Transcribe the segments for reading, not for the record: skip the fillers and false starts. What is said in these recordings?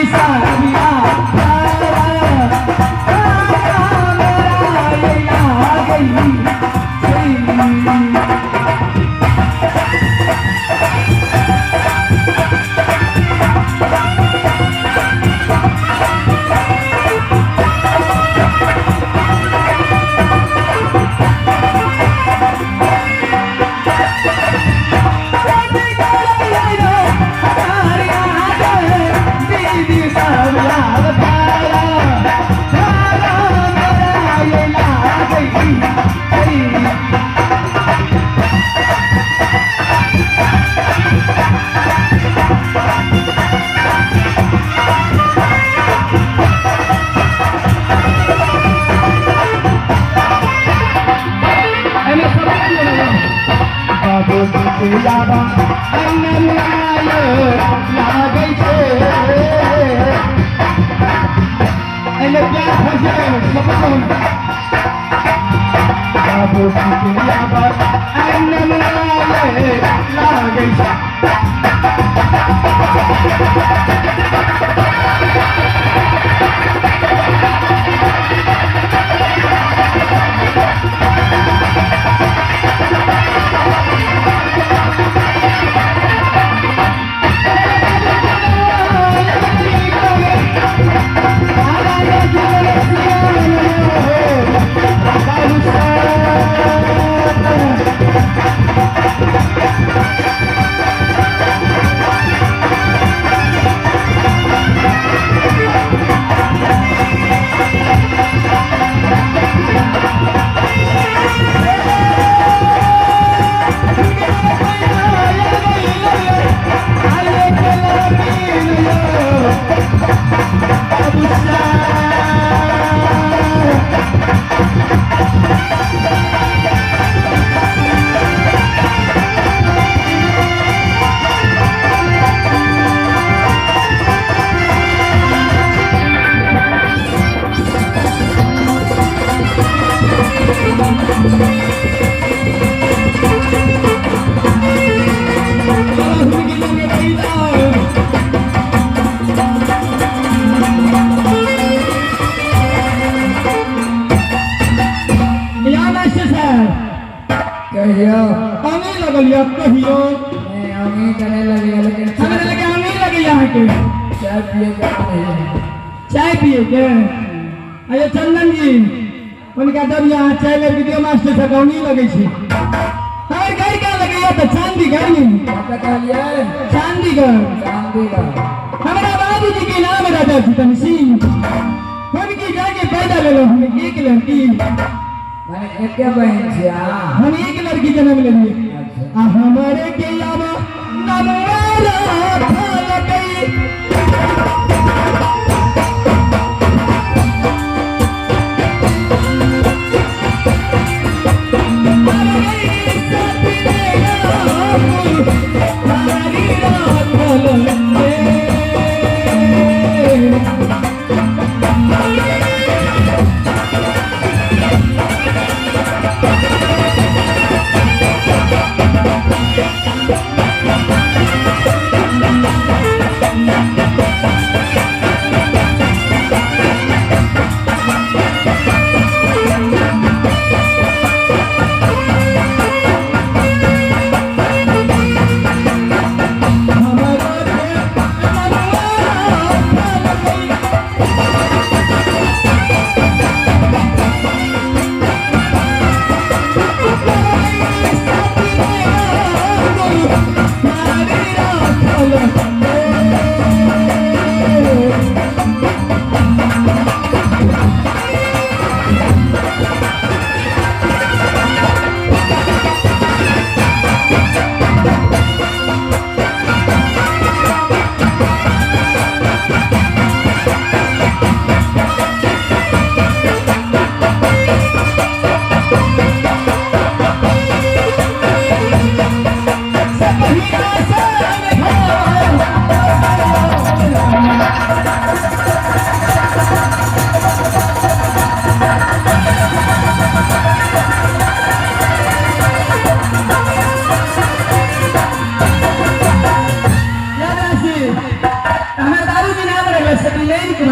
सारिया कहियो। आने लगल या कहियो। नहीं, अमी करे लगे लेकिन हमरा लगे आने लगे यहाँ के। चाय पिए के नहीं। चाय पिए के अरे चंदन जी उनका जब यहाँ चाय ले वीडियो मास्टर से कौनी लगे छी हर घर क्या लगे या तो चांदी घर में। कत कहलिए? चांदीगढ़। चांदीगढ़। हमारा बाबूजी के नाम राजा जीतन सिंह, उनकी जाके पैदा लेलो हम एक लड़की। माने एके बहन छी अहाँ? हम एक लड़की जन्म लेलिए। अच्छा। आ हमारे के आवा नमवारा लगे।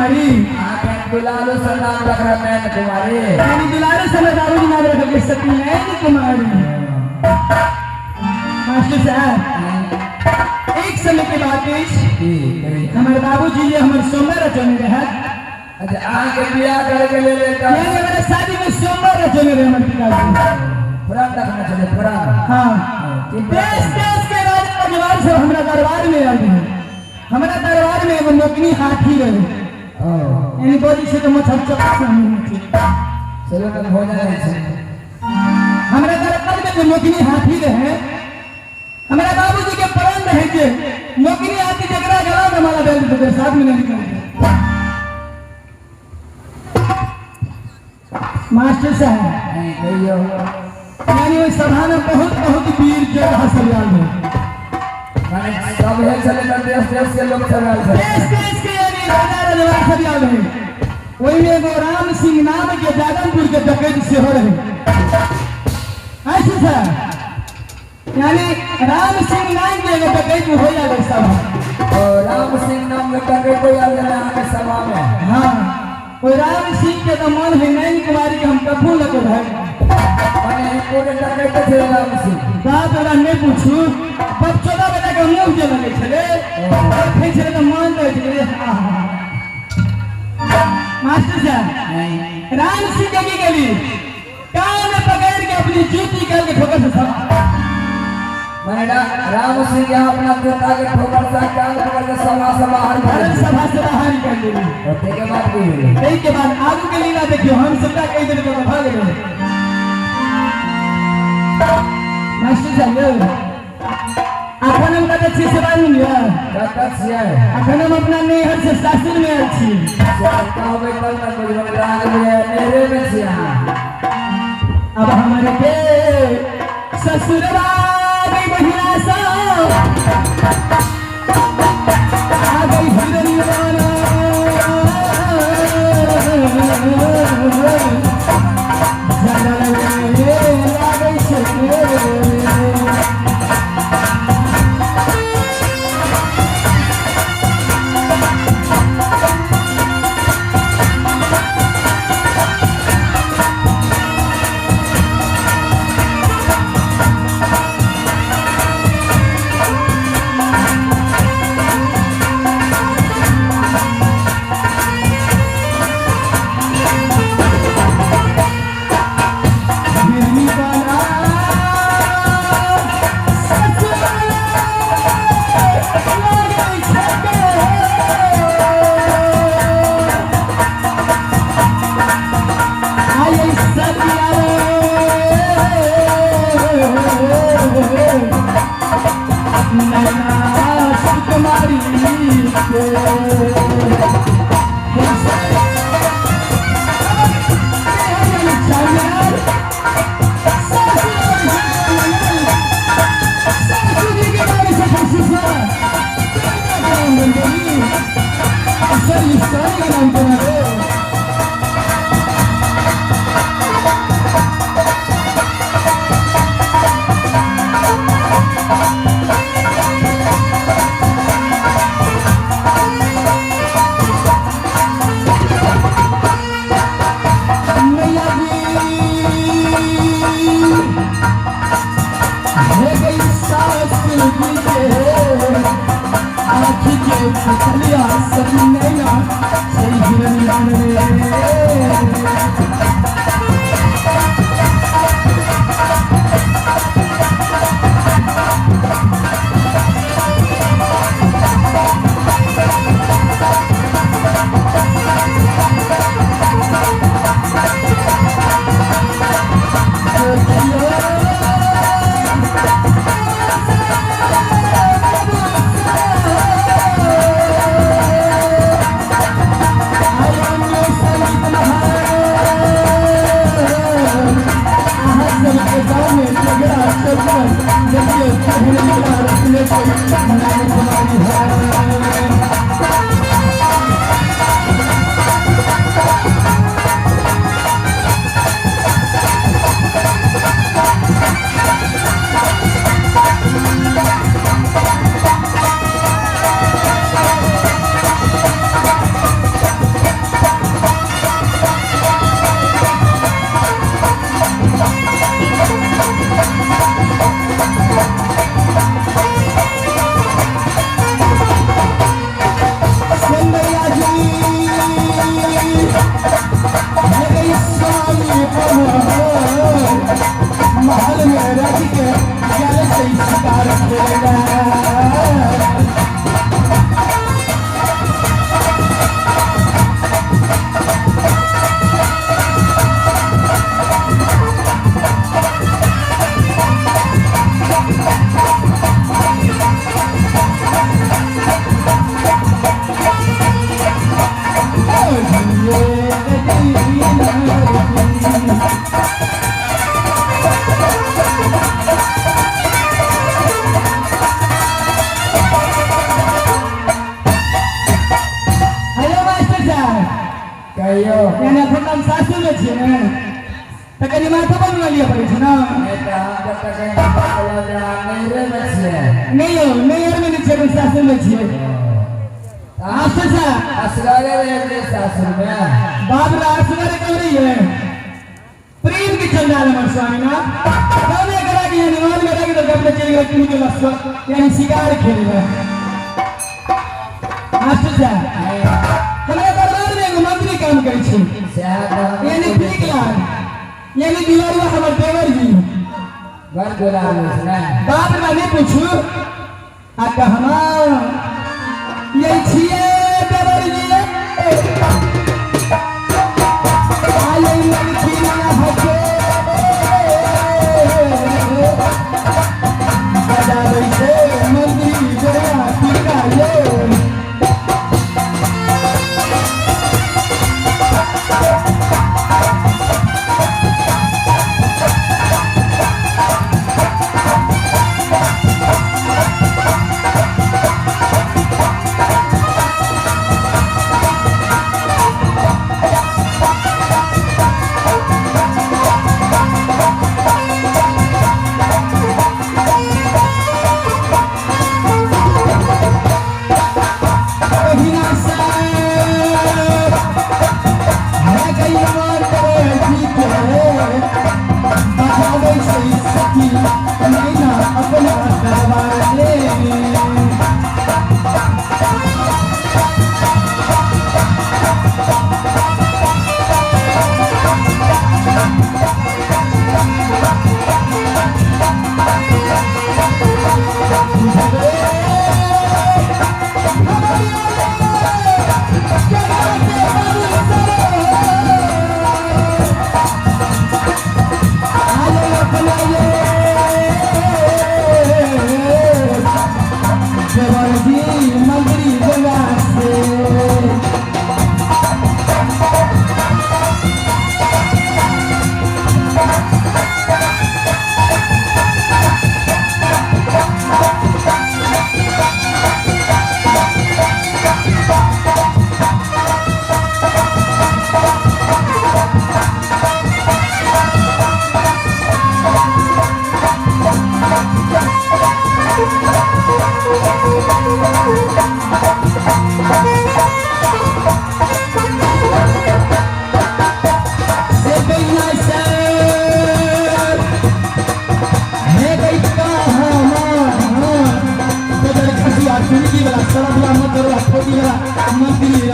कुमारी। अहाँके दुलारू से नाम रख रहे नैन कुमारी। यानी दुलारू से हमर बाबूजी नाम रखल के सती नैन कुमारी। मास्टर साहब, एक समय के बात अछि। की कहियौ? हमर बाबूजी जे हमर सोमवार रचने रहे। अच्छा, अहाँके बियाह करे के लेल एकटा यानी हमारे शादी में सोमवार रचने रहे हमर पिताजी। पुरान रखने छलै पुरान। हाँ। की देश देश के राजा रजवाड़ सब हमरा दरबार में आयल रहे। हमरा दरबार में एगो नोकनी हाथी रहे। ओ यानी बॉडी से तो मच्छर चौक सामने छै। चलो तऽ भोजन होइ छै। हमरा दरबार में एगो नोकनी हाथी रहे। हमरा बाबूजी के प्रण रहे जे नोकनी हाथी जकरा गला में माला डाल देते साथ में नहीं निकलते। मास्टर साहब, नहीं कहियौ। यानी ओहि सभा में बहुत बहुत वीर योद्धा सब आयल रहे। माने सब हे छलै तऽ देश देश के लोक सब आयल छलै। देश देश के यानी राजा रजवाड़ सब आयल रहे। ओहिमे एगो राम सिंह नाम के जादमपुर के डकैत सेहो रहे। ऐसे सर, यानी राम सिंह नाम के एगो डकैत हो आयल रहे सभा। ओ राम सिंह नाम के डकैत कोई आयल छलै अहाँके सभा में? हाँ, ओहि राम सिंह के तो मन है नैन कुमारी के हम कबू लगे भाई। माने पूरे डकैत छलै राम सिंह। बाप ओकरा नहि पूछू, बपचोदा बेटा के मुँह जे लगै छलै, देखै छलै तऽ मन रहै छलै। आहा। मास्टर साहब, नहीं। राम सिंह के की गेली कान में पकड़ के अपनी जूती निकाल के ठोकर से सब। माने राम सिंह यहाँ अपना जूता के ठोकर से कान पकड़ के सभा से बाहर कर भारत देली। सभा से बाहर निकाल देली। और ताहिके बाद की भेलै? एहि के बाद आगू के लीला देखियो, हम सबटा कहि देबै तऽ भऽ गेलै। मास्टर साहब यौ, अखन हम कतऽ छी से बाजू ने? कतऽ छियै? अखन हम अपना नैहर से सासुर में आयल छी। से कहबै तब ने बुझबै, अहाँके बुझाइए नैहरे में छी अहाँ। अब हमर के ससुरवा गई बहिना सब आ गई हिरनी वाला जंगल में लागै छै। हिरनी वाला ससुरवा लागै छै। आय सतिया नैना सुकुमारी के। मैया जी हे गई सास जी के आँखी के पुतलिया सब नैना छै हिरनिया रे। कुमारी। कहियो। यानी अखन हम सासुर में छियै ने, तऽ कनि माथो पर लऽ लिअ पड़ै छै ने। नहि तऽ हम तऽ तखन कहलहुँ जे अहाँ नैहरेमे छियै। नहि यौ, नैहर में नहि छियै, अपन सासुर में छियै। मास्टर साहब। असगरे रहै छियै सासुरमे? बाप रे, असगरे कब रही है? प्रेम के चल रहा है हमारे स्वामीनाथ कब करा कि हनुमान में रख दो अपने चल गए के बस, यानी शिकार खेल रहे। मास्टर साहब, हमरा दरबार में एगो मंत्री काम करै छै। सएह तऽ हम। यानी ठीक लाग, यानी दुलारुआ हमर देवर जी। बड़ दुलारू अछि ने? बाप रे, नहीं पूछू आ कहमा ये छिए देवर जी आये लड़की ना हके बजाबै छै मंत्री जया टीका ये। पहिना साहब है गई मातर जी के बजाबै छै सखी नैना अपना दरबार में। मंत्री से। से गैया सर हे गई कहाँ बदल खसिया चुनकी वाला सड़क वाला मत वाला ठोकी वाला मंत्री।